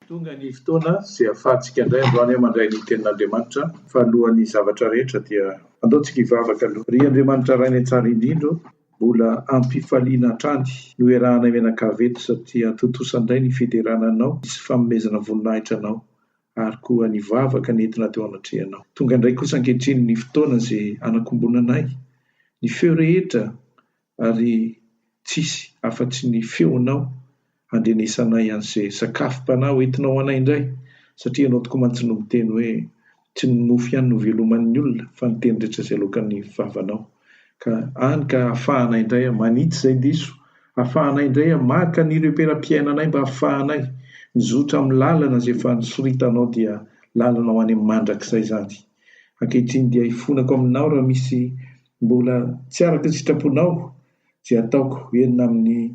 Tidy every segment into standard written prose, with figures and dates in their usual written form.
Tonga ny fotoana izay ahafahantsika indray androany mandray ny tenin'Andriamanitra, fa alohan'ny zavatra rehetra dia andao tsika hivavaka aloha. Ry Andriamanitra Rainay tsara indrindra ô, mbola am-pifaliana hatrany no iarahanay mianakavy eto satria tontosa indray ny fiderana Anao sy fanomezana voninahitra Anao ary koa ny vavaka nentina teo anatrehanao. Tonga indray kosa ankehitriny ny fotoana izay hanakombonanay ny feo rehetra ary tsisy afa-tsy ny feonao handrenesanay an'izay sakafom-panahy hoentinao ho anay indray, satria Ianao tokoa mantsy no miteny hoe, Tsy ny mofo ihany no iveloman'ny olona, fa ny teny rehetra izay aloakan'ny vavanao. Ka hany ka ahafahanay indray manitsy izay diso, ahafahanay indray maka ny reperam-piainanay mba ahafahanay mizotra amin'ny lalana izay efa nosoritanao dia lalana ho any amin'ny mandrakizay izany. Ankehitriny dia ifonako aminao raha misy mbola tsy araka ny sitraponao izay ataoko, eny na amin'ny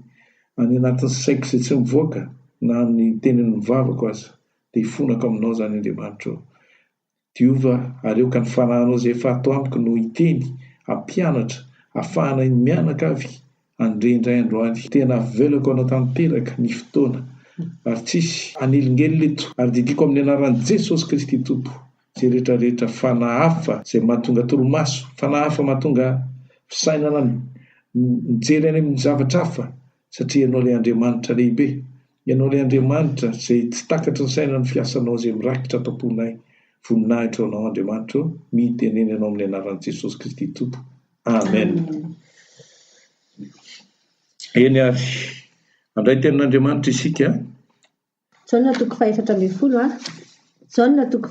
any anatin'ny saiko izay tsy mivoaka na amin'ny tenin'ny vavako aza, dia ifonako aminao izany Andriamanitra ô. Diova ary aoka ny fanahinao izay efa ato amiko no hiteny, hampianatra, hahafahanay mianakavy handre indray androany. Tena avelako anao tanteraka ny fotoana ary tsisy hanelingelina eto ary didiako amin'ny anaran'i Jesosy Kristy Tompo Izay rehetra rehetra fanahy hafa izay mahatonga torimaso, fanahy hafa mahatonga fisainana mijery any amin'ny zavatra hafa, satria Ianao ilay Andriamanitra lehibe, Ianao ilay Andriamanitra izay tsy takatry ny saina ny fiasanao izay mirakitra ato am-ponay. Voninahitra ho Anao Andriamanitra ô, mitenena Ianao amin'ny anaran'i Jesosy Kristy Tompo. Amen. Eny ary, handray tenin'Andriamanitra isika. Jaona toko fahefatra ambin'ny folo a. Jaona toko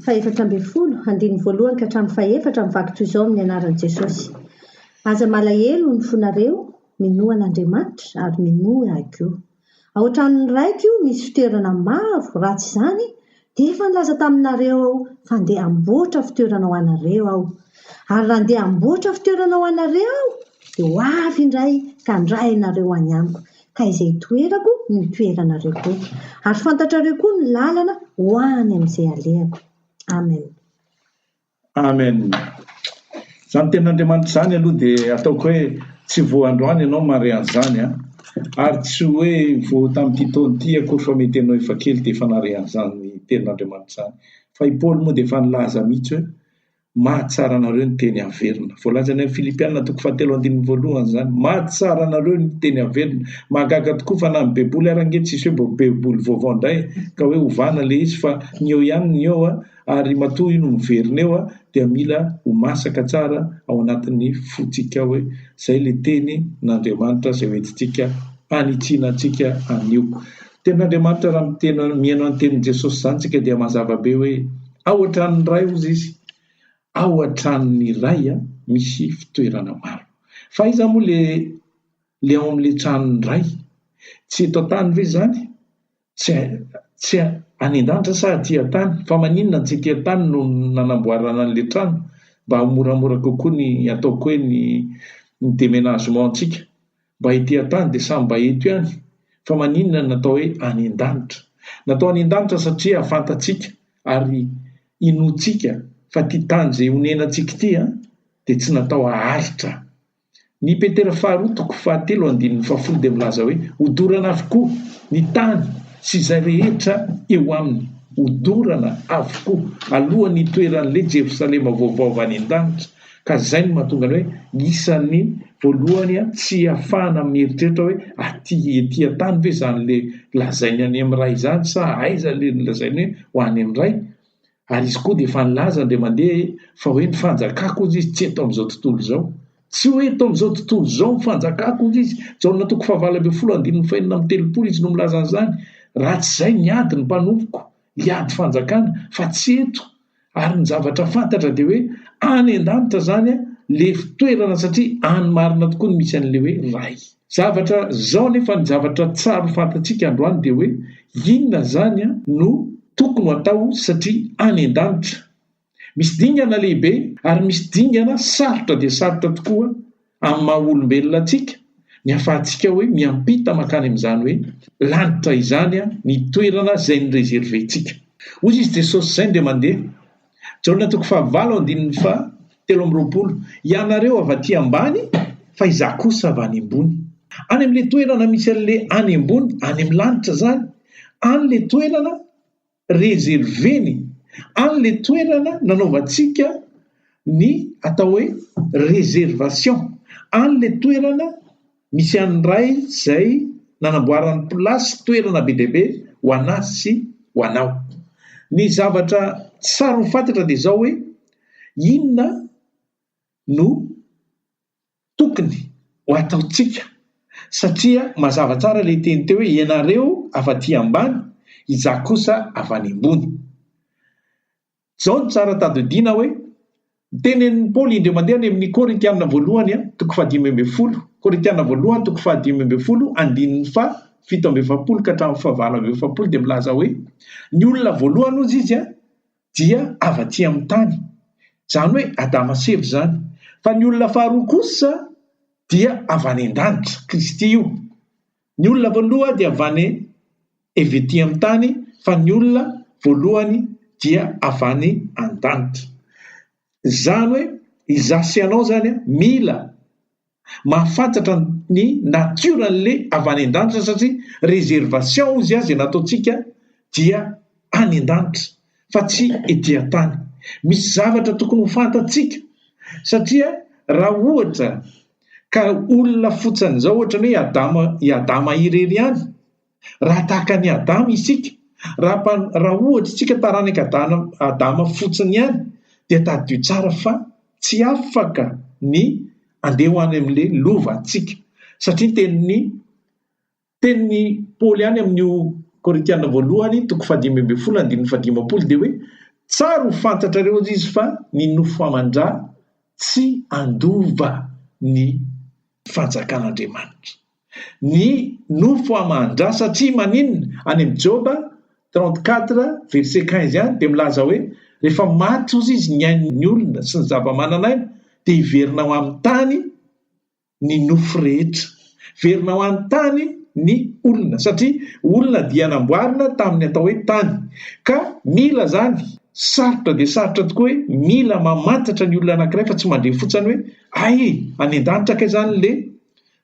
fahefatra ambin'ny folo, andininy voalohany ka hatramin'ny fahefatra, mivaky toy izao amin'ny anaran'i Jesosy. Aza malahelo ny fonareo, minoa an'Andriamanitra ary minoa ahy koa. Ao an-tranon'ny Raiko misy fitoerana maro, raha tsy izany, dia efa nilaza taminareo aho fa handeha hamboatra fitoerana ho anareo aho. Ary raha handeha hamboatra fitoerana ho anareo aho, dia ho avy indray ka handray anareo any amiko, ka izay itoerako no hitoeranareo koa. Ary fantatrareo koa ny lalana ho any amin'izay alehako. Amen. Amen. Izany tenin'Andriamanitra izany aloha dia ataoko hoe tsy vao androany ianao mahare an'izany an! Ary tsy hoe vao tamin'ity taona ity akory fa mety ianao efa kely dia efa nahare an'izany tenin'Andriamanitra izany. Fa i Paoly moa dia efa nilaza mihitsy hoe Mahatsara anareo ny teny averina. Voalazany amin'ny Filipiana toko fahatelo andininy voalohany izany. Mahatsara anareo ny teny averina. Mahagaga tokoa fa na ny baiboly ary ange tsisy hoe baiboly vaovao indray ka hoe ovana ilay izy fa ny eo ihany ny eo ary matoa io no miverina eo dia mila ho masaka tsara ao anatin'ny fontsika ao hoe izay ilay teny n'Andriamanitra izay hoentintsika hanitsiana antsika anio. Tenin'Andriamanitra raha miteny mihaino ny tenin'i Jesosy izany tsika dia mazava be hoe Ao an-tranon'ny Ray hozy izy, ao an-tranon'ny Ray misy fitoerana maro. Fa aiza moa le le ao amin'le tranon'ny Ray? Tsy eto an-tany ve izany? Tsy tsy any an-danitra sa aty an-tany? Fa maninona no tsy ety an-tany no nanamboarana an'le trano? Mba ho moramora kokoa ny ataoko hoe ny ny déménagement antsika. Mba ety an-tany dia samy mba eto ihany. Fa maninona no natao hoe any an-danitra? Natao any an-danitra satria fantatsika ary inoantsika fa ity tany izay onenantsika ity dia tsy natao haharitra. Ny Petera faharoa toko fahatelo andininy fahafolo dia milaza hoe hodorana avokoa ny tany sy izay rehetra eo aminy. Hodorana avokoa alohan'ny hitoeran'ilay Jerosalema vaovao avy any an-danitra. Ka izay no mahatonga ny hoe isan'ny voalohany tsy ahafahana mieritreritra hoe aty ety an-tany ve izany le lazainy any amin'ny Ray izany sa aiza le nolazainy hoe ho any amin'ny Ray? Ary izy koa dia efa nilaza indray mandeha fa hoe ny fanjakako hozy izy tsy eto amin'izao tontolo izao. Tsy hoe eto amin'izao tontolo izao ny fanjakako hozy izy. Jaona toko fahavalo ambin'ny folo andininy fahenina amby telopolo izy no milaza an'izany. Raha tsy izay niady ny mpanompoko hiady fanjakana fa tsy eto Ary ny zavatra fantatra dia hoe any an-danitra izany le fitoerana satria any marina tokoa no misy an'ilay hoe Ray. Zavatra zao anefa ny zavatra tsara ho fantatsika androany dia hoe inona izany no tokony ho atao satria any an-danitra. Misy dingana lehibe ary misy dingana sarotra dia sarotra tokoa amin'ny maha olombelona antsika ny ahafahantsika hoe miampita mankany amin'izany hoe lanitra izany ny toerana izay ni-reserver-ntsika. Hoy izy Jesosy izay indray mandeha, Jaona toko fahavalo andininy faha 23, Ianareo avy aty ambany fa izaho kosa avy any ambony. Any amin'ilay toerana misy an'ilay any ambony, any amin'ny lanitra izany. Any ilay toerana reserver-ny, any ilay toerana nanaovantsika ny atao hoe réservation, any ilay toerana misy an'ny Ray izay nanamboarany place, toerana be dia be ho an'ahy sy ho anao. Ny zavatra tsara ho fantatra dia izao hoe inona no tokony ho ataontsika satria mazava tsara ilay teny teo hoe ianareo avy aty ambany, izaho kosa avy any ambony. Izao no tsara tadidiana hoe tenenin'i Paoly indray mandeha any amin'ny Korintiana voalohany toko fahadimy ambin'ny folo, Korintiana voalohany toko fahadimy ambin'ny folo andininy faha 47 ka hatramin'ny faha 48 dia milaza hoe ny olona voalohany hozy izy dia avy aty amin'ny tany, izany hoe Adama sy Eva izany, fa ny olona faharoa kosa dia avy any an-danitra, Kristy io. Ny olona voaloha dia avy any avy ety amin'ny tany, fa ny olona voalohany dia avy any an-danitra. Izany hoe izaho sy ianao izany mila mahafantatra ny natiora-n'le avy any an-danitra satria réservation hozy azy nataontsika dia any an-danitra fa tsy ety an-tany. Misy zavatra tokony ho fantatsika satria raha ohatra ka olona fotsiny izao ohatra ny hoe Adama, i Adama irery ihany, raha tahaka an'i Adama isika, raha raha ohatra isika taranak'i Adama, Adama fotsiny ihany dia tadidio tsara fa tsy afaka ny andeha ho any amin'ilay lovantsika satria tenin'ny tenin'i Paoly ihany amin'io Korintiana voalohany toko faha-15 andininy faha-50 dia hoe tsara ho fantatrareo hozy izy fa ny nofo aman-drà tsy handova ny fanjakan'Andriamanitra. Ny nofo aman-drà satria maninona? Any amin'ny Joba 34 verset 15 ihany dia milaza hoe rehefa maty hozy izy ny ain'ny olona sy ny zava-manan'aina dia hiverina ho amin'ny tany ny nofo rehetra. Hiverina ho any tany ny olona satria olona dia namboarina tamin'ny atao hoe tany. Ka mila izany, sarotra dia sarotra tokoa hoe mila mamantatra ny olona anankiray fa tsy mandre fotsiny hoe hay any an-danitra kay izany le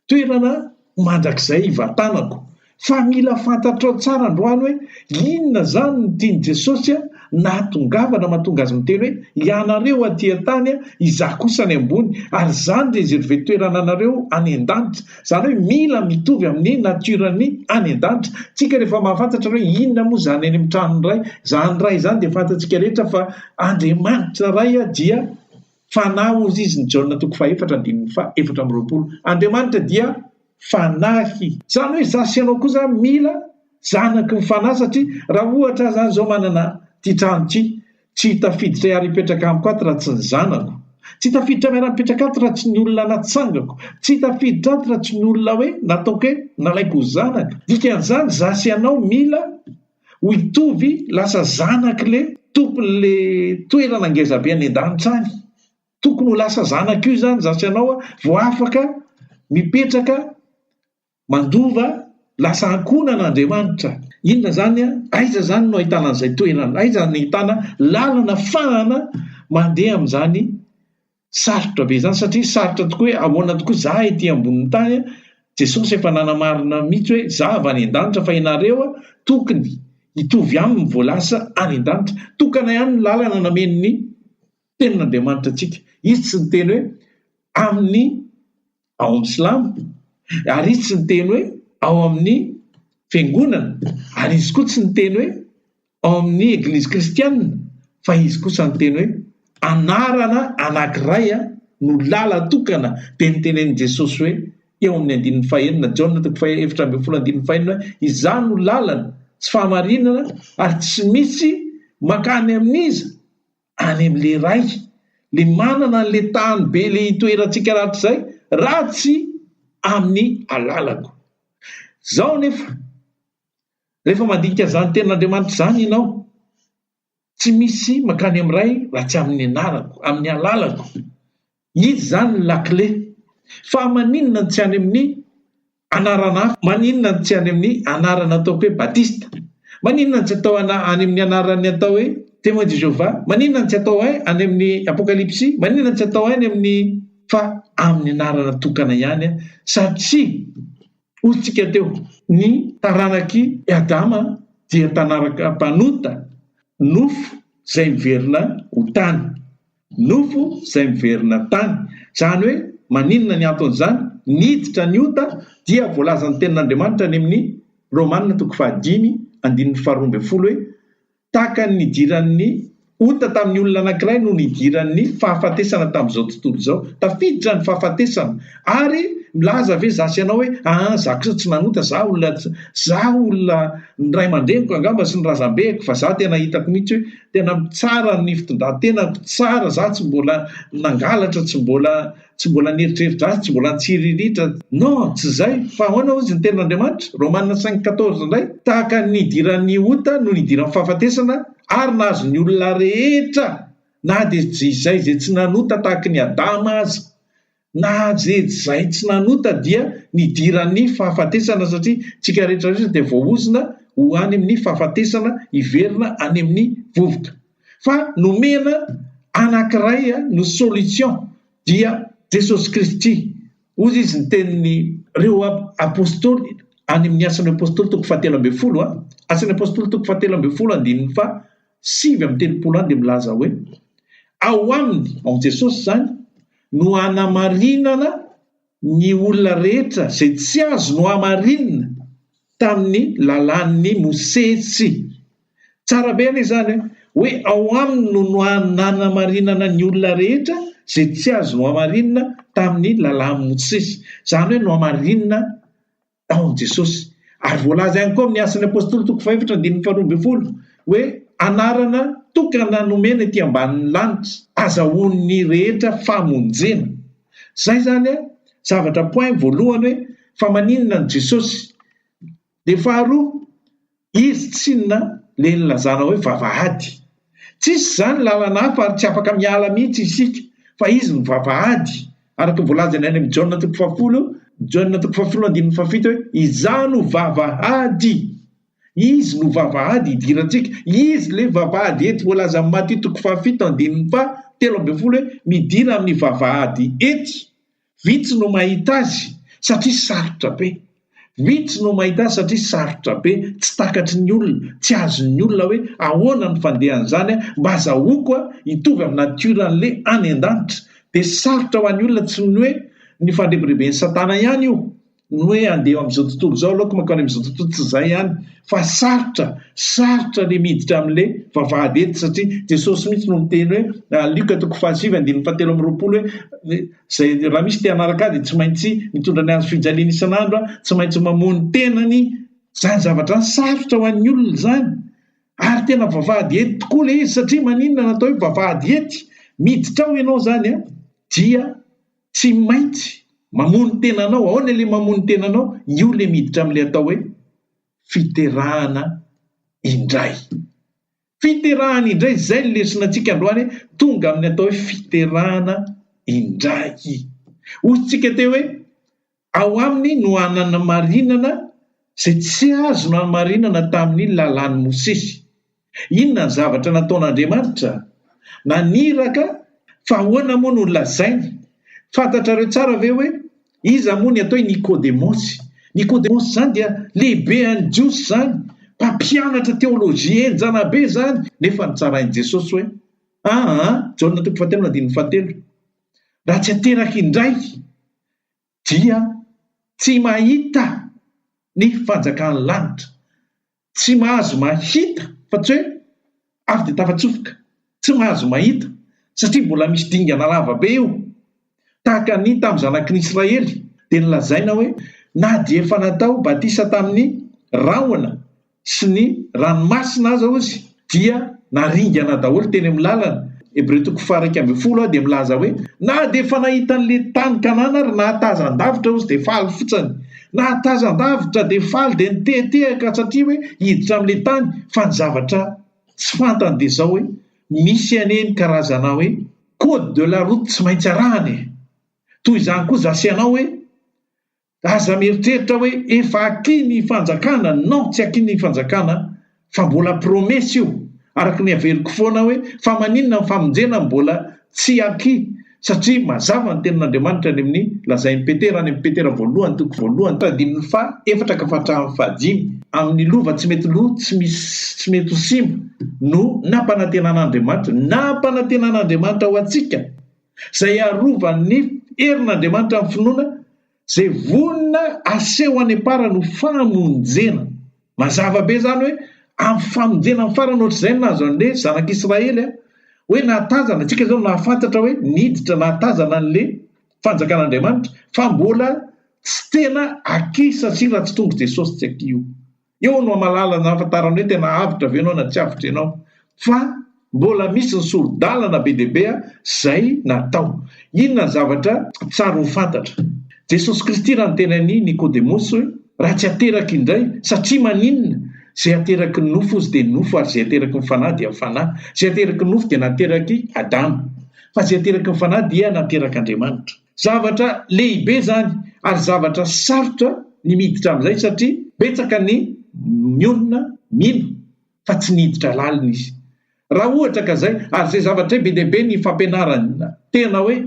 Toerana mandrakizay hivantanako. Fa mila fantatrao tsara androany hoe inona izany no tian'i Jesosy nahatongavana mahatonga azy miteny hoe ianareo aty an-tany izaho kosa any ambony ary izaho no reserver toerana anareo any an-danitra. Izany hoe mila mitovy amin'ny nature-ny any an-danitra. Tsika rehefa mahafantatra hoe inona moa izany any amin'ny tranon'ny Ray, izany Ray izany dia fantatsika rehetra fa Andriamanitra Ray dia Fanahy hozy izy ny Jaona toko fahefatra andininy faha 24. Andriamanitra dia Fanahy. Izany hoe izaho sy ianao koa izany mila zanaky ny Fanahy satria raha ohatra aho izany izao manana ity trano ity, tsy tafiditra hiara-hipetraka amiko ato raha tsy ny zanako, tsy tafiditra miara-mipetraka ato raha tsy ny olona natsangako, tsy tafiditra ato raha tsy ny olona hoe nataoko hoe nalaiko ho zanaka. Dikan'izany izaho sy ianao mila Ho hitovy lasa zanak'le tompon'le toerana ngeza be any an-danitra any. Tokony ho lasa zanak'io izany za sy ianao vao afaka mipetraka mandova lasa ankohonan'Andriamanitra. Inona izany an? Aiza izany no ahitana an'izay toerana? Aiza no ahitana lalana afahana mandeha amin'izany Sarotra be izany satria sarotra tokoa hoe ahoana tokoa za ety ambonin'ny tany an, Jesosy efa nanamarina mihitsy hoe za avy any an-danitra fa ianareo tokony hitovy aminy vao lasa any an-danitra. Tokana ihany ny lalana namen'ny tenin'Andriamanitra antsika. Izy tsy niteny hoe amin'ny ao amin'ny silamo ary izy tsy niteny hoe ao amin'ny fiangonana ary izy koa tsy niteny hoe ao amin'ny Eglizy kristiana fa izy kosa niteny hoe anarana anankiray no lala-tokana dia nitenenin'i Jesosy hoe eo amin'ny andininy fahenina, Jaona toko faha-14 andininy fahenina hoe izaho no lalana sy fahamarinana ary tsy misy mankany amin'iza any amin'ilay Ray, ilay manana an'ilay tany be ilay itoerantsika rahatrizay raha tsy amin'ny alalako. Izao anefa Rehefa mandinika izany tenin'Andriamanitra izany ianao, tsy misy mankany amin'ny Ray raha tsy amin'ny anarako, amin'ny alalako. Izy izany ny lakile. Fa maninona no tsy any amin'ny anarana hafa? Maninona no tsy any amin'ny anarana ataoko hoe Batista? Maninona no tsy atao any amin'ny anaran'ny atao hoe Témoin de Jéhovah? Maninona no tsy atao any amin'ny Apokalypsy? Maninona no tsy atao any amin'ny fa amin'ny anarana tokana ihany satria Hoy tsika teo, ny taranak'i Adama dia tanaraka mpanota, nofo izay miverina ho tany. Nofo izay miverina tany. Izany hoe maninona ny anton'izany? Niditra ny ota dia voalazan'ny tenin'Andriamanitra any amin'ny Romana toko fahadimy andininy faharoa ambin'ny folo hoe Tahaka ny nidiran'ny ota tamin'ny olona anankiray no nidiran'ny fahafatesana tamin'izao tontolo izao. Tafiditra ny fahafatesana. Ary milaza ve za sy ianao hoe aa za kosa tsy nanota, za olona za olona ny ray aman-dreniko angamba sy ny razambeko fa za tena hitako mihitsy hoe tena tsara ny fitondran-tenako, tsara za tsy mbola nangalatra, tsy mbola Tsy mbola nieritreritra azy, tsy mbola nitsiriritra. Non, tsy izay. Fa ahoana hozy ny tenin'Andriamanitra? Romana cinq quatorze indray, Tahaka ny nidiran'ny ota no nidiran'ny fahafatesana, ary nahazo ny olona rehetra, na dia izay izay tsy nanota tahaky ny Adama aza. Na dia izay tsy nanota dia nidiran'ny fahafatesana, satria tsika rehetra rehetra dia voaozona ho any amin'ny fahafatesana, hiverina any amin'ny vovoka. Fa nomena anankiray no solution dia Jesosy Kristy. Hozy izy ny tenin'ny reo apostoly any amin'ny Asan'ny Apostoly toko fahatelo ambin'ny folo a. Asan'ny Apostoly toko fahatelo ambin'ny folo andininy faha 39 any dia milaza hoe ao aminy, ao amin'i Jesosy izany, no hanamarinana ny olona rehetra izay tsy azo nohamarinina tamin'ny lalàn'i Mosesy. Tsara be anie izany e! Hoe ao aminy no nanamarinana ny olona rehetra izay tsy azo nohamarinina tamin'ny lalàn'i Mosesy. Izany hoe nohamarinina tao amin'i Jesosy. Ary voalaza ihany koa amin'ny Asan'ny Apostoly toko fahefatra andininy faharoa ambin'ny folo hoe anarana tokana nomena ety ambanin'ny lanitra azahoan'ny rehetra famonjena. Izay izany an, zavatra point voalohany hoe fa maninona an'i Jesosy? Dia faharoa, izy tsinona le nilazana hoe vavahady. Tsisy izany lalana hafa ary tsy afaka miala mihitsy isika fa izy no vavahady. Araka ny voalazany any amin'ny Jaona toko fahafolo, Jaona toko fahafolo andininy fahafito hoe izaho no vavahady. Izy no vavahady hidirantsika. Izy le vavahady ety voalazan'i Matio toko fahafito andininy faha 13 hoe midira amin'ny vavahady ety. Vitsy no mahita azy satria sarotra be. Vitsy no mahita azy satria sarotra be, tsy takatry ny olona, tsy azon'ny olona hoe ahoana ny fandehan'izany mba azahoako hitovy amin'ny natiora-n'le any an-danitra. Dia sarotra ho an'ny olona tsy ny hoe ny fandrebireben'i satana ihany io. Ny hoe handeha eo amin'izao tontolo izao aleoko mankany amin'izao tontolo tsy izay ihany fa sarotra, sarotra le miditra amin'le vavahady eto satria Jesosy mihitsy no niteny hoe Lioka toko fahasivy andininy fahatelo amby roapolo hoe izay raha misy te hanaraka ahy dia tsy maintsy mitondra ny hazo fijaliana isan'andro, tsy maintsy mamono ny tenany, izany zavatra izany sarotra ho an'ny olona izany ary tena vavahady ety tokoa le izy satria maninona natao hoe vavahady ety, miditra ao ianao izany an dia Tsy maintsy mamono tenanao, ahoana ilay mamono tenanao? Io ilay miditra amin'ilay atao hoe fiterahana indray. Fiterahana indray, izay ny lesona antsika androany, tonga amin'ny atao hoe fiterahana indray. Hoy isika teo hoe ao aminy no hananamarinana izay tsy azo namarinana tamin'ny lalàn'i Mosesy. Inona ny zavatra nataon'Andriamanitra? Naniraka fa ahoana moa no lazainy? Fantatrareo tsara ve hoe iza moa ny atao hoe Nikodemosy? Nikodemosy izany dia lehibean'ny Jiosy izany, mpampianatra teolojia henjana be izany, nefa notsarain'i Jesosy hoe, Aa, Jaona toko fahatelo andininy fahatelo, raha tsy ateraka indray dia tsy mahita ny fanjakan'ny lanitra. Tsy mahazo mahita fa tsy hoe avy dia tafatsofoka. Tsy mahazo mahita satria mbola misy dingana lava be io. Tahaka ny tamin'ny zanaky ny Israely dia nolazaina hoe na dia efa natao batisa tamin'ny rahona sy ny ranomasina aza ozy dia naringana daholo teny amin'ny lalana. Hebreo toko faha-11 dia milaza hoe, Na dia efa nahita an'ilay tany Kanana ary nahatazan-davitra ozy dia faly fotsiny. Nahatazan-davitra dia faly dia nitehatehaka satria hoe hiditra amin'ilay tany fa ny zavatra tsy fantany dia izao hoe misy anie ny karazana hoe code de la route tsy maintsy arahana e! Toy izany koa za sy ianao hoe Aza mieritreritra hoe efa aky ny fanjakana, non tsy aky ny fanjakana fa mbola promesse io, araka ny averiko foana hoe fa maninona ny famonjena mbola tsy aky? Satria mazava ny tenin'Andriamanitra any amin'ny lazain'i Petera any amin'ny Petera voalohany toko voalohany andininy faha efatra ka hatramin'ny faha dimy, amin'ny lova tsy mety lo tsy misy tsy mety ho simba no nampanantenan'Andriamanitra nampanantenan'Andriamanitra ho antsika izay arovan'ny herin'Andriamanitra amin'ny finoana izay vonona aseho any am-parany ho famonjena. Mazava be izany hoe amin'ny famonjena amin'ny farany ohatr'izay no nahazo an'ilay zanak'Israely hoe nahatazana, antsika izao nahafantatra hoe niditra nahatazana an'ilay fanjakan'Andriamanitra fa mbola tsy tena aky satria raha tsy tonga Jesosy tsy aky io. Eo no hamalalana hahafantarana hoe tena avotra ve ianao na tsy avotra ianao. Fa mbola misy ny sori-dalana be dia be izay natao. Inona ny zavatra tsara ho fantatra? Jesosy Kristy raha niteny an'i Nikodemosy hoe, raha tsy ateraka indray, satria maninona? Izay ateraky ny nofo ozy dia nofo ary izay ateraky ny fanahy dia fanahy. Izay ateraky ny nofo dia naterak'i Adama. Fa izay ateraky ny fanahy dia naterak'Andriamanitra. Zavatra lehibe izany ary zavatra sarotra ny miditra amin'izay satria betsaka ny mionona mino fa tsy niditra lalina izy. Raha ohatra ka izay, ary izay zavatra izay be dia be ny fampianarana tena hoe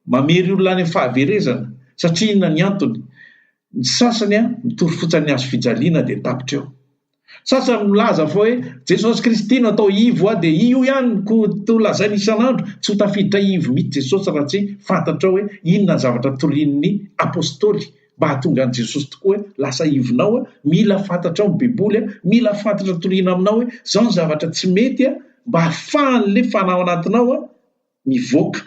mamery olona any amin'ny fahaverezana satria inona ny antony? Ny sasany mitory fotsiny ny hazo fijaliana dia tapitra eo. Sasany milaza fa hoe Jesosy Kristy no atao ivo dia io ihany no to lazaina isan'andro, tsy ho tafiditra ivo mihitsy Jesosy raha tsy fantatrao hoe inona ny zavatra torian'ny Apostoly mba hahatonga an'i Jesosy tokoa hoe lasa ivonao, mila fantatrao ny baiboly, mila fantatra toriana aminao hoe zao ny zavatra tsy mety mba hahafahan'le fanahy ao anatinao mivoaka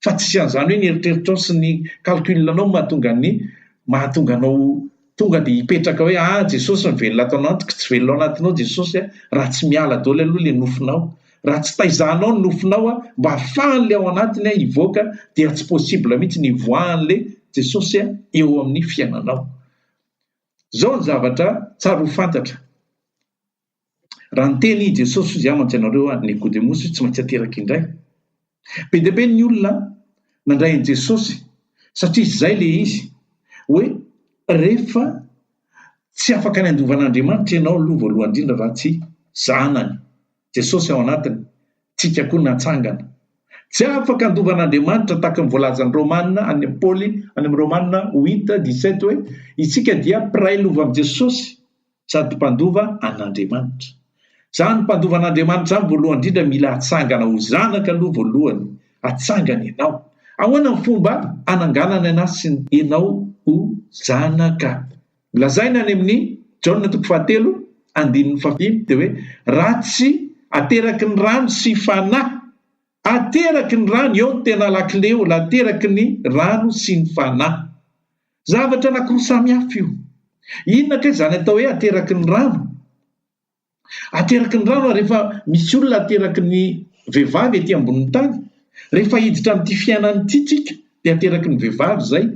fa tsisy an'izany hoe ny eritreritrao sy ny calcul-nao no mahatonga ny mahatonga anao tonga dia hipetraka hoe ah Jesosy no velona ato anatiko, tsy velona ao anatinao Jesosy raha tsy miala daholo aloha ilay nofinao, raha tsy taizanao ny nofinao mba ahafahan'ilay ao anatiny hivoaka dia tsy possible mihitsy ny hivoahan'ilay Jesosy eo amin'ny fiainanao. Izao ny zavatra tsara ho fantatra. Raha niteny i Jesosy hozy aho mantsy ianareo a, Nikodemosy tsy maintsy ateraka indray. Be dia be ny olona nandray an'i Jesosy satria izay ilay izy, hoe rehefa tsy afaka ny handova an'Andriamanitra ianao aloha voalohany indrindra raha tsy zanany, Jesosy ao anatiny, tsika koa natsangana. Tsy afaka handova an'Andriamanitra tahaka ny voalazan'ny Romana any Paoly any amin'ny Romana huit dix-sept hoe isika dia mpiray lova amin'i Jesosy sady mpandova an'Andriamanitra. Izany mpandova an'Andriamanitra izany voalohany indrindra mila atsangana ho zanaka aloha voalohany, atsangana ianao. Ahoana ny fomba ananganana anà sy ianao ho zanaka? Lazaina any amin'ny Jaona toko fahatelo andininy fahafito dia hoe raha tsy ateraky ny rano sy fanahy, ateraky ny rano, eo no tena lakile eo, ateraky ny rano sy ny fanahy. Zavatra anankiroa samy hafa io. Inona kay izany atao hoe ateraky ny rano? Ateraky ny rano ary rehefa misy olona ateraky ny vehivavy ety ambonin'ny tany, rehefa hiditra amin'ity fiainana ity tsika dia ateraky ny vehivavy izay.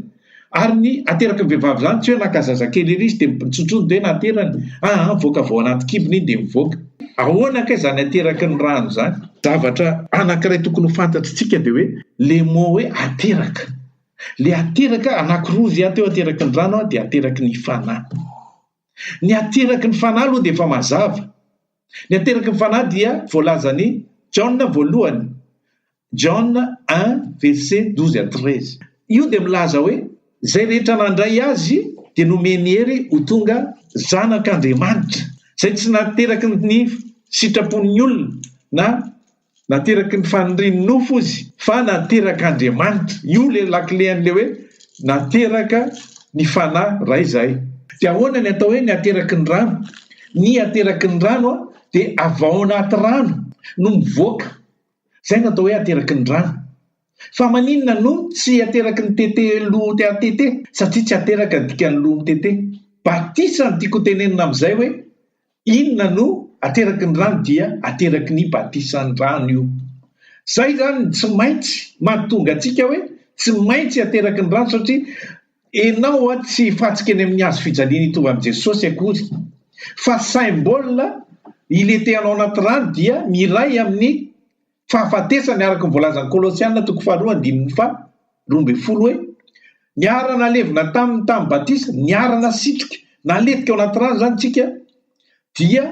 Ary ny ateraky ny vehivavy izany tsy hoe naka zazakely ery izy dia nitsontsono dia naterany, aa mivoaka avy ao anaty kibony iny dia mivoaka. Ahoana kay izany ateraky ny rano izany? Zavatra anankiray tokony ho fantatritsika dia hoe le mot hoe ateraka. Le ateraka anakiroa ry ato eo ateraky ny rano dia ateraky ny fanahy. Ny ateraky ny fanahy aloha dia efa mazava. Ny ateraky ny fanahy dia voalazan'i Jaona voalohany, John un verset 12 à 13. Io dia milaza hoe izay rehetra nandray azy dia nomeny hery ho tonga zanak'Andriamanitra. Izay tsy nateraky ny sitrapon'ny olona na Nateraky ny fanirian'ny nofo izy fa naterak'Andriamanitra. Io ilay lakile an'ilay hoe nateraka ny fanahy ray izay. Dia ahoana ny atao hoe ny ateraky ny rano? Ny ateraky ny rano dia avy ao anaty rano no mivoaka. Izay no atao hoe ateraky ny rano. Fa maninona no tsy ateraky ny tete loha te atete? Satria tsy ateraka ny dikan'ny loha mitete. Batisa no tiako hotenenina amin'izay hoe Inona no ateraky ny rano dia ateraky ny batisan'ny rano io. Zay zany ny tsy maintsy mahatonga antsika hoe tsy maintsy ateraky ny rano satria enao a tsy hifantsika eny amin'ny hazo fijaliana hitovy amin'i Jesosy akory fa symbole hilentehanao anaty rano dia miray amin'ny fahafatesany araka ny voalazan'ny Kolosiana toko faharoa andininy faha 12 hoe, Niara-nalevina taminy tamin'ny batisa, niara-nasitrika, naletika ao anaty rano izany tsika, dia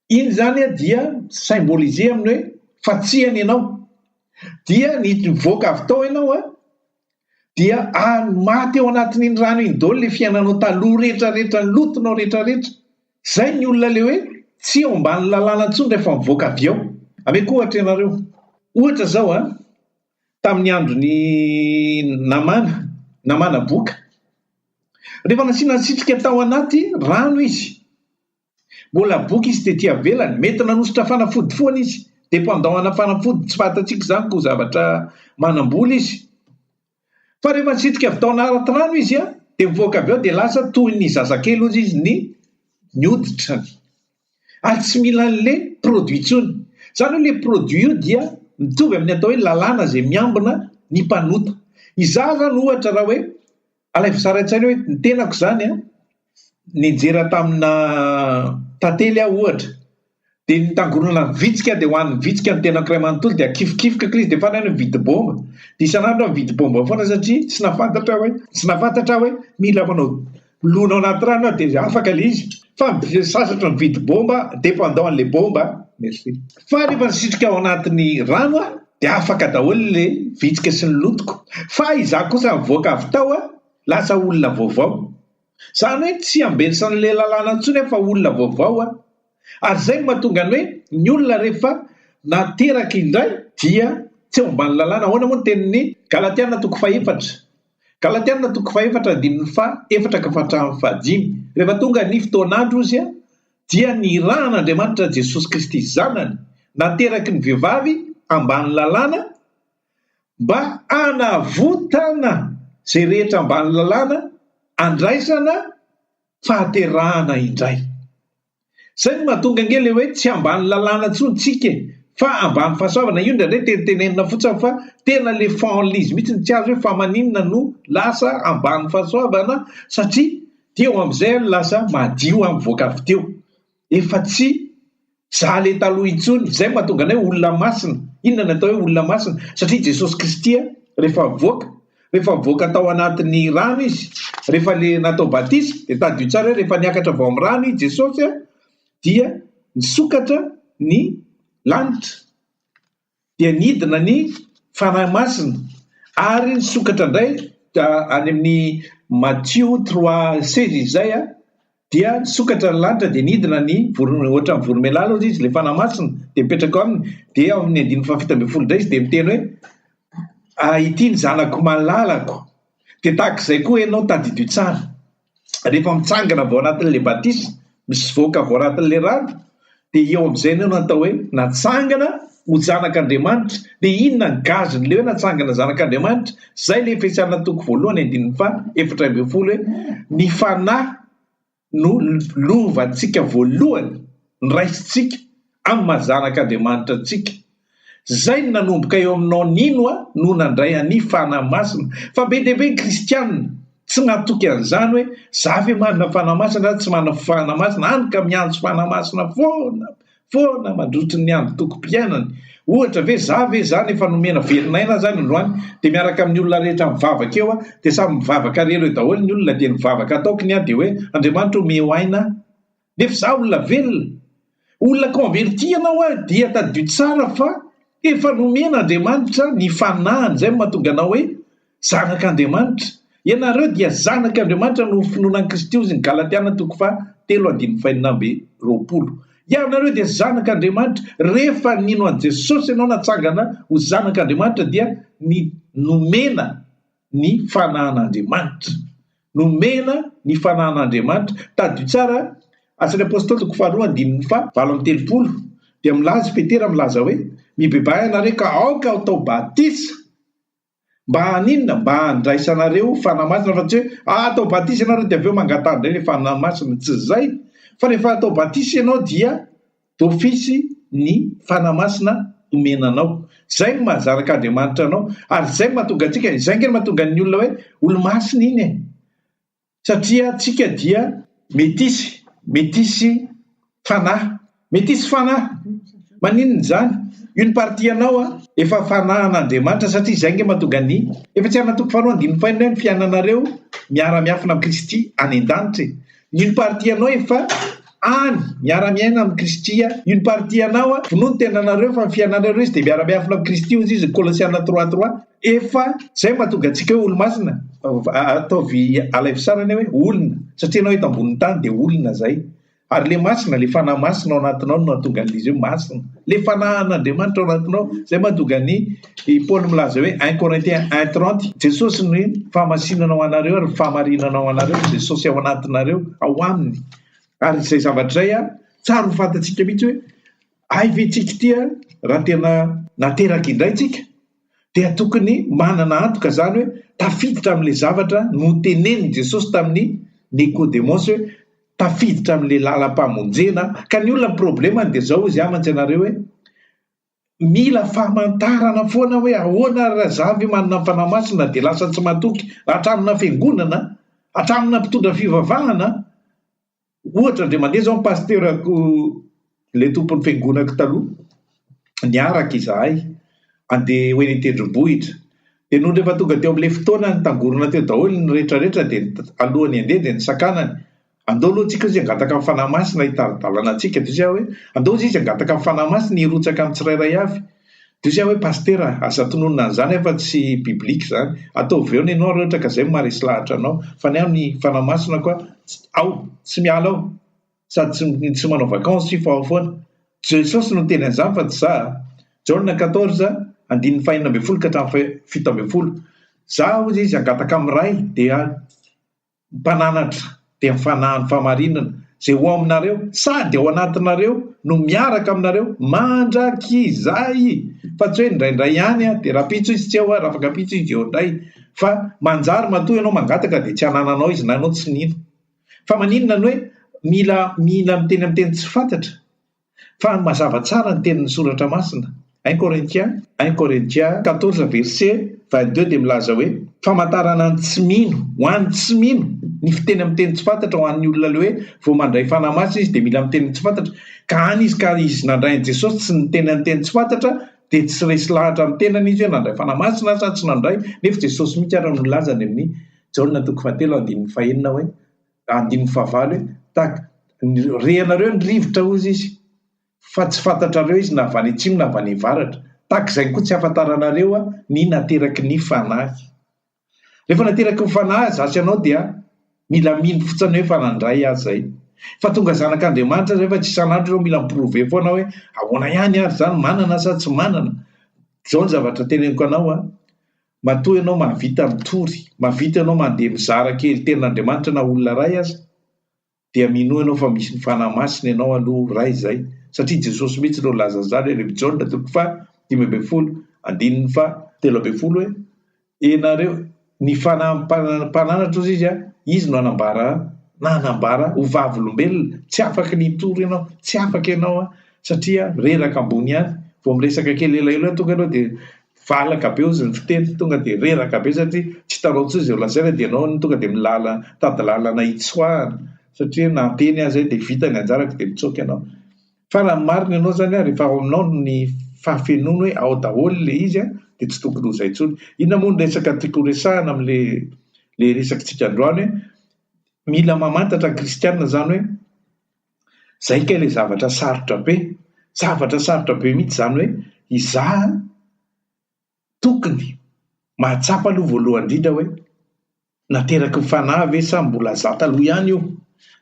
iny izany dia symboliser amin'ny hoe fatsihana ianao. Dia nivoaka avy tao ianao an, dia maty ao anatin'iny rano iny daholo ilay fiainanao taloha rehetra rehetra, ny lotonao rehetra rehetra. Izay ny olona ilay hoe tsy eo ambanin'ny lalàna intsony rehefa mivoaka avy ao. Ameko ohatra ianareo. Ohatra izao an, tamin'ny andron'i Namana, Namana boka. Rehefa nasiana nisitrika tao anaty rano izy, Mbola boky izy tety avelany, mety nanosotra fanafody foana izy, dependant ana fanafody, tsy fantatsika izany koa zavatra manambola izy. Fa rehefa nisitrika avy tao anaty rano izy an, dia mivoaka avy ao dia lasa toy ny zazakely hozy izy ny ny hoditrany. Ary tsy mila an'le produit intsony. Izany hoe le produit io dia mitovy amin'ny atao hoe lalàna izay miambina ny mpanota. Izaho izany ohatra raha hoe Alaivo sary an-tsaina hoe ny tenako izany an, nianjera tamina tantely aho ohatra, dia nitangorona ny vitsika dia hohanin'ny vitsika ny tenako iray manontolo dia akifikifoka ilay izy dia farany aho nividy baomba, dia isan'andro aho mividy baomba foana satria tsy nahafantatra aho hoe, tsy nahafantatra aho hoe mila manao milona ao anaty rano aho dia afaka ilay izy, fa sasatra mividy baomba dépendant an'ilay baomba, merci. Fa rehefa nisitrika ao anatin'ny rano aho dia afaka daholo ilay vitsika sy ny lotoko. Fa izaho kosa nivoaka avy tao aho, lasa olona vaovao. Izany hoe tsy ambensan'ilay lalàna intsony aho fa olona vaovao aho. Ary izay no mahatonga ny hoe ny olona rehefa nateraka indray dia tsy eo ambany lalàna. Ahoana moa ny tenin'ny Galatiana toko fahefatra? Galatiana toko fahefatra andininy faha efatra ka hatramin'ny fahadimy. Rehefa tonga ny fotoan'andro ozy dia nirahan'Andriamanitra Jesosy Kristy Zanany, nateraky ny vehivavy ambany lalàna, mba hanavotana izay rehetra ambany lalàna handraisana fahaterahana indray. Izay no mahatonga ange ilay hoe tsy ambany lalàna intsony tsika e, fa ambany fahasoavana, io indraindray tenitenenina fotsiny fa tena le fond-n'ilay izy mihitsy no tsy azo hoe fa maninona no lasa ambany fahasoavana satria Teo amin'izay aho no lasa madio aho mivoaka avy teo. Efa tsy za le taloha intsony. Izay no mahatonga anay olona masina. Inona ny atao hoe olona masina? Satria Jesosy Kristy rehefa nivoaka, rehefa nivoaka tao anatin'ny rano Izy, rehefa le natao batisa, dia tadidio tsara hoe rehefa niakatra avy ao amin'ny rano i Jesosy dia nisokatra ny lanitra. dia nidina ny Fanahy Masina ary nisokatra indray any amin'ny Matio trois seize izay dia nisokatra ny lanitra dia nidina ny vorona ohatran'ny voromailala hozy izy ilay Fanahy Masina dia mipetraka ao aminy dia ao amin'ny andininy fahafito ambin'ny folo indray izy dia miteny hoe ah, ity ny zanako malalako dia tahaka izay koa ianao tadidio tsara rehefa mitsangana avy ao anatin'ilay batisa, mivoaka avy ao anatin'ilay rano, dia eo amin'izay ianao no atao hoe natsangana ho zanak'Andriamanitra. Dia inona ny gazin'ilay hoe natsangana zanak'Andriamanitra? Izay ilay Efesiana toko voalohany andininy faha 14 hoe ny fanahy no lovantsika voalohany noraisintsika amin'ny maha zanak'Andriamanitra antsika. Zay no nanomboka eo aminao nino a no nandray ani fanahy masina fa be dia be ny kristianina tsy matoky an'izany hoe za ve manana fanahy masina sa tsy manana fanahy masina hany ka miantso fanahy masina foana foana mandrotry ny andro tokom-piainany ohatra ve za ve zany efa nomena velon'aina aho zany androany dia miaraka amin'ny olona rehetra mivavaka eo aho dia samy mivavaka rery eo daholo ny olona dia ny vavaka ataoko ny ahy dia hoe Andriamanitra omeo aina aho Nefa izaho olona velona. Olona converti ianao ary dia tadidio tsara fa efa nomen'Andriamanitra ny fanahiny, izay no mahatonga anao hoe zanak'Andriamanitra. Ianareo dia zanak'Andriamanitra noho ny finoana an'i Kristy hozy ny Galatiana toko faha telo andininy fahenina 26. Ianareo dia zanak'Andriamanitra, rehefa nino an'i Jesosy ianao natsangana ho zanak'Andriamanitra dia ny nomena ny fanahin'Andriamanitra. Nomena ny fanahin'Andriamanitra. Tadidio tsara, Asan'ny Apostoly toko faharoa andininy faha 38 dia milaza i Petera milaza hoe, Mibebaha ianareo ka aoka hatao batisa. Mba haninona? Mba handraisanareo Fanahy Masina fa tsy hoe ah atao batisa ianareo dia avy eo mangataha indray ilay Fanahy Masina. Tsy izay. Fa rehefa atao batisa ianao dia D'office ny Fanahy Masina omena anao. Izay no maha zanak'Andriamanitra anao. Ary izay no mahatonga antsika, izay ange no mahatonga ny olona hoe olo-masina iny e. Satria tsika dia metisy, metisy fanahy. Metisy fanahy. Maninona izany? Une partie anao an, efa fanahin'Andriamanitra satria izay ange mahatonga ny, efa tsy anatoko faharoa andininy fahenina hoe ny fiainanareo miara-miafina amin'i Kristy any an-danitra e. Ny une partie anao efa. Any, miara-miaina amin'i Kristy, une partie anao, vonoa ny tenanareo fa ny fiainanareo izy dia miara-miafina amin'i Kristy hozy izy, Kolosiana 3, 3. Efa izay mahatonga antsika hoe olo-masina, ataovy alaivo sary anie hoe olona, satria ianao eto ambonin'ny tany dia olona izay. Ary ilay masina, ilay fanahy masina ao anatinao no mahatonga an'ilay izy hoe masina. Ilay fanahin'Andriamanitra ao anatinao, izay mahatonga an'i Paoly milaza hoe 1 Corinthiens 1, 30, Jesosy no fahamasinana ho anareo ary fahamarinana ho anareo, Jesosy ao anatinareo, ao aminy. Ary izay zavatra izay, tsara ho fantatsika mihitsy hoe hay ve tsika ity raha tena nateraka indray tsika dia tokony manana antoka izany hoe tafiditra amin'ilay zavatra notenenin'i Jesosy tamin'i Nikodemosy hoe tafiditra amin'ilay lalam-pamonjena. Ka ny olona ny problemany dia izao hozy amantsy ianareo hoe mila famantarana foana hoe ahoana ary raha za ve manana ny Fanahy Masina dia lasa tsy matoky hatramina fiangonana, hatramina mpitondra fivavahana. Ohatra indray mandeha izao ny pasiterako ilay tompon'ny fiangonako taloha, niaraka izahay handeha ho eny an-tendrombohitra. Dia nony rehefa tonga teo amin'ilay fotoana nitangorona teo daholo ny rehetra rehetra dia alohan'ny handeha dia nisakanany. Andao aloha tsika hozy hangataka ny Fanahy Masina hitari-dalana antsika. Dia hoy aho hoe, andao hozy izy hangataka ny Fanahy Masina hirotsaka amin'ny tsirairay avy. Dia hoy aho hoe, Pasitera, aza tononina an'izany aho fa tsy biblique izany. Ataovy eo ny anao raha ohatra ka izay no maharesy lahatra anao. Fa ny ahy ny Fanahy Masina koa ao, tsy miala ao. Sady tsy tsy manao vacances io fa ao foana. Jesosy no niteny an'izany fa tsy za a. Jaona 14, andininy faha-16 ka hatramin'ny faha-17. Za hozy izy hangataka amin'ny Ray dia Mpananatra dia ny Fanahin'ny fahamarinana izay ho ao aminareo sady ao anatinareo no miaraka aminareo mandrakizay fa tsy hoe indraindray ihany dia rahampitso izy tsy eo rafakampitso izy eo indray fa manjary matoa ianao mangataka dia tsy anananao izy na ianao tsy nino fa maninona ny hoe mila mila miteny amin'ny teny tsy fantatra Fa mazava tsara ny tenin'ny Soratra Masina, Un Corinthiens, un Corinthiens 14 verset 22 dia milaza hoe, famantarana ny tsy mino, ho an'ny tsy mino, ny fiteny amin'ny teny tsy fantatra ho an'ny olona ilay hoe vao mandray Fanahy Masina izy dia mila miteny ny tsy fantatra, ka any izy ka izy nandray an'i Jesosy tsy niteny ny teny tsy fantatra dia tsy resy lahatra amin'ny tenany izy hoe nandray Fanahy Masina sa tsy nandray, nefa Jesosy mihitsy ary no nilaza any amin'ny Jaona toko fahatelo andininy fahenina hoe, Andininy fahavalo hoe, Tahaka ny rehanareo ny rivotra, hozy izy, fa tsy fantatrareo izy na avy any atsimo na avy any avaratra. Tahaka izay koa tsy ahafantaranareo ny nateraky ny Fanahy. Rehefa nateraky ny Fanahy izaho sy ianao dia mila mino fotsiny hoe efa nandray aho izay. Efa tonga zanak'Andriamanitra izay fa tsy isan'andro ianao mila mi-prouver foana hoe ahoana ihany ary izany, manana sa tsy manana. Izao ny zavatra teneniko anao an, Matoa ianao mahavita mitory, mahavita ianao mandeha mizara kely tenin'Andriamanitra na olona iray aza, dia minoa ianao fa misy ny Fanahy Masina ianao aloha iray izay, satria Jesosy mihitsy no nilaza an'izany any amin'ny Jaona toko faha 15 andininy faha 13 hoe, Ianareo, ny Fanahy mpananatra hozy izy, izy no hanambara nanambara ho vavolombelona, tsy afaky ny hitory ianao, tsy afaka ianao satria reraka ambony ihany, vao miresaka kely elaela eo tonga ianao dia Valaka be ozy ny fiteny, tonga dia reraka be satria tsy hitanao intsony izay ho lazaina dia ianao no tonga dia milala mitady lalana hitsoahana satria na teny aza dia vita ny anjarako dia mitsoaka ianao. Fa raha ny marina ianao izany an, rehefa ao aminao ny fahafenoana hoe ao daholo ilay izy an, dia tsy tokony ho izay intsony. Inona moa ny resaka tiako ho resahana amin'ilay ilay resakitsika androany hoe mila mamantatra ny kristiana izany hoe Zay kay le zavatra sarotra be, zavatra sarotra be mihitsy zany hoe izaho tokony mahatsapa aloha voalohany indrindra hoe nateraky ny fanahy ve sa mbola za taloha ihany io?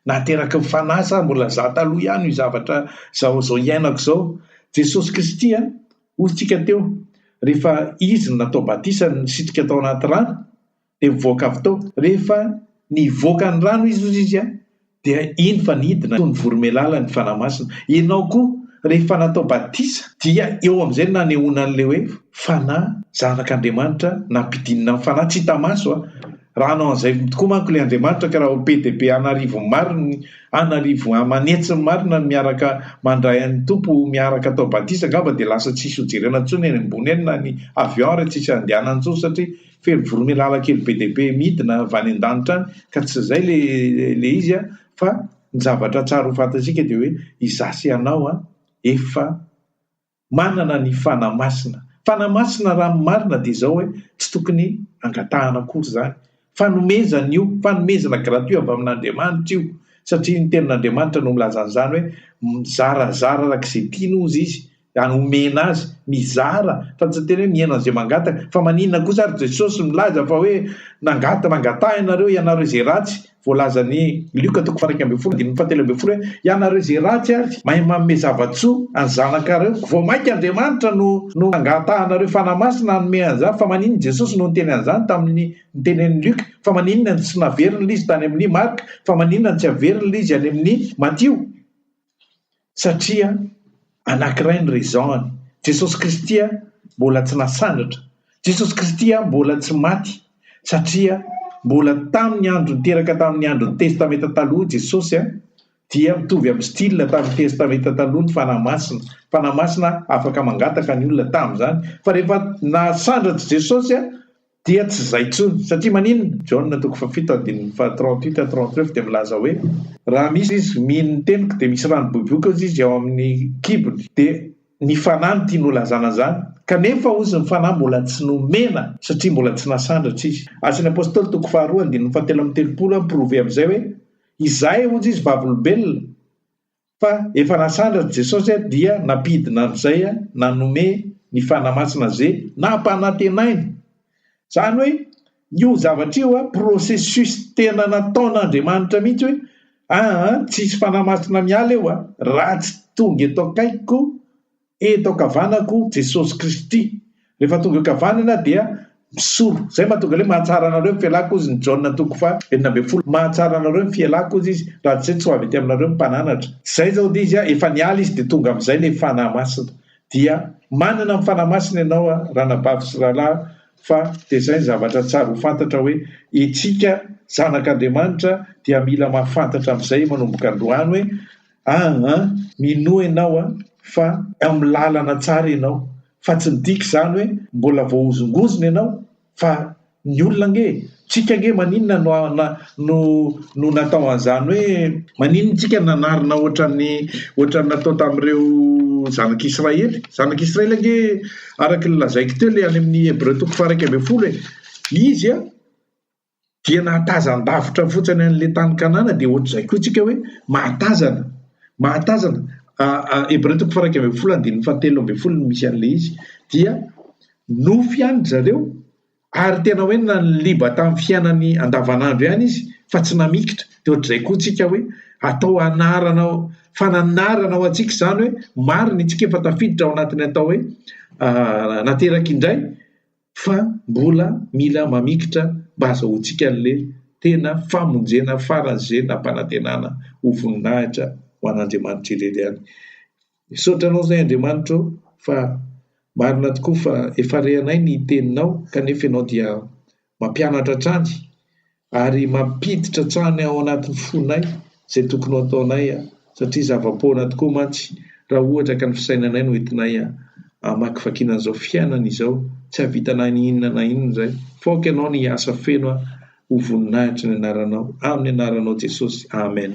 Nateraky ny fanahy sa mbola za taloha ihany io zavatra zao zao iainako zao? Jesosy Kristy an, hoy tsika teo, rehefa Izy no natao batisa nisitrika tao anaty rano dia mivoaka avy tao. Rehefa nivoaka ny rano izy hozy izy dia iny fa nidina toy ny voromailala ny Fanahy Masina. Ianao koa rehefa natao batisa dia eo amin'izay no nanehoana an'ilay hoe Fanahy, zanak'Andriamanitra, nampidinina ny Fanahy tsy hita maso a. Raha hanao an'izay tokoa manko ilay Andriamanitra ka raha ho be dia be an'arivony maro ny an'arivo aman'hetsiny marina ny miaraka mandray an'ny Tompo miaraka atao batisa angamba dia lasa tsisy ho jerena intsony eny ambony eny na ny avion ary tsisy andehanana intsony satria Feno voromailala kely be dia be midina avy any an-danitra any ka tsy izay le le izy an, fa ny zavatra tsara ho fantatsika dia hoe izaho sy ianao an efa manana ny Fanahy Masina. Fanahy Masina raha ny marina dia izao hoe tsy tokony angatahana akory izany. Fanomezana io, fanomezana gratuit avy amin'Andriamanitra io. Satria ny tenin'Andriamanitra no milaza an'izany hoe mizarazara araka izay tiany hozy izy, ary omena azy, mizara fa tsy tena hoe miheno an'izay mangataka. Fa maninona kosa ary Jesosy milaza fa hoe nangata, mangataha ianareo, ianareo izay ratsy, voalazan'i Lioka toko faha-11 andininy fahatelo ambin'ny folo hoe ianareo izay ratsy ary mahay manome zava-tsoa an'ny zanakareo, vao mainka Andriamanitra no no angatahanareo Fanahy Masina hanome an'izany, fa maninona Jesosy no niteny an'izany tamin'ny niteny an'i Lioka, fa maninona no tsy naveriny ilay izy tany amin'ny Marka, fa maninona no tsy averiny ilay izy any amin'ny Matio? Satria anankiray ny raison-ny, Jesosy Kristy mbola tsy nasandratra, Jesosy Kristy mbola tsy maty, satria mbola tamin'ny andro niteraka tamin'ny andron'ny Testamenta Taloha Jesosy dia mitovy amin'ny style tamin'ny Testamenta Taloha ny Fanahy Masina, Fanahy Masina afaka mangataka ny olona tamin'izany, fa rehefa nasandratra Jesosy Dia tsy izay intsony. Satria maninona? Jaona toko fahafito andininy faha 38 à 39 dia milaza hoe, Raha misy izy mino ny teniko dia misy rano boiboika hozy izy ao amin'ny kibony. Dia ny fanahy no tiany holazana an'izany. Kanefa hozy ny fanahy mbola tsy nomena satria mbola tsy nasandratra izy. Asan'ny Apostoly toko faharoa andininy fahatelo amby telopolo mi-prouver amin'izay hoe, Izahay hozy izy vavolombelona Fa efa nasandratra Jesosy dia nampidina an'izay nanome ny Fanahy Masina ze nampanantenainy. Zany hoe io zavatra io processus tena nataon'Andriamanitra mihitsy hoe aa tsisy Fanahy Masina miala eo raha tsy tonga eto akaikiko Eto ankavanako Jesosy Kristy. Rehefa tonga eo ankavanana dia misolo. Izay mahatonga ilay hoe mahatsara anareo ny fialako hozy ny Jaona toko faha 16. Mahatsara anareo ny fialako hozy izy, raha tsy izay tsy ho avy ety aminareo ny mpananatra. Izay izao dia izy efa niala izy dia tonga amin'izay ilay Fanahy Masina. Dia manana ny Fanahy Masina ianao ranabavy sy rahalahy fa dia izay ny zavatra tsara ho fantatra hoe itsika zanak'Andriamanitra dia mila mahafantatra amin'izay manomboka androany hoe Aa minoa ianao a fa amin'ny lalana tsara ianao fa tsy midika izany hoe mbola voahozongozona ianao fa ny olona ange tsika ange maninona no no no natao an'izany hoe maninona tsika nanarina ohatran'ny ohatran'ny natao tamin'ireo zanak'Israely zanak'Israely ange araka ny lazaiko teo ilay any amin'ny Hebreo toko faha 11 e izy a dia nahatazan-davitra fotsiny an'ilay tany Kanana dia ohatr'izay koa isika hoe mahatazana, mahatazana, Hebreo toko faha-11 andininy fahatelo ambin'ny folo no misy an'ilay izy, dia nofy ihany ry zareo ary tena hoe naliba tamin'ny fiainany andavanandro ihany izy fa tsy namikitra, dia ohatr'izay koa isika hoe atao anarana, fananarana ho antsika izany hoe marina isika efa tafiditra ao anatin'ny atao hoe nateraka indray, fa mbola mila mamikitra mba hazahoantsika an'le tena famonjena faran'ze nampanantenana ho voninahitra ho an'Andriamanitra irery ihany. Misaotra anao zay Andriamanitra ô fa marina tokoa fa efa rehanay ny teninao kanefa ianao dia mampianatra hatrany ary mampiditra hatrany ao anatin'ny fonay izay tokony ho ataonay satria zava-poana tokoa mantsy raha ohatra ka ny fisainanay no entinay hamakivakiana an'izao fiainana izao, tsy hahavita na inona na inona izay, fa aoka Ianao ny hiasa feno ho voninahitry ny anaranao, amin'ny anaranao Jesosy, Amen.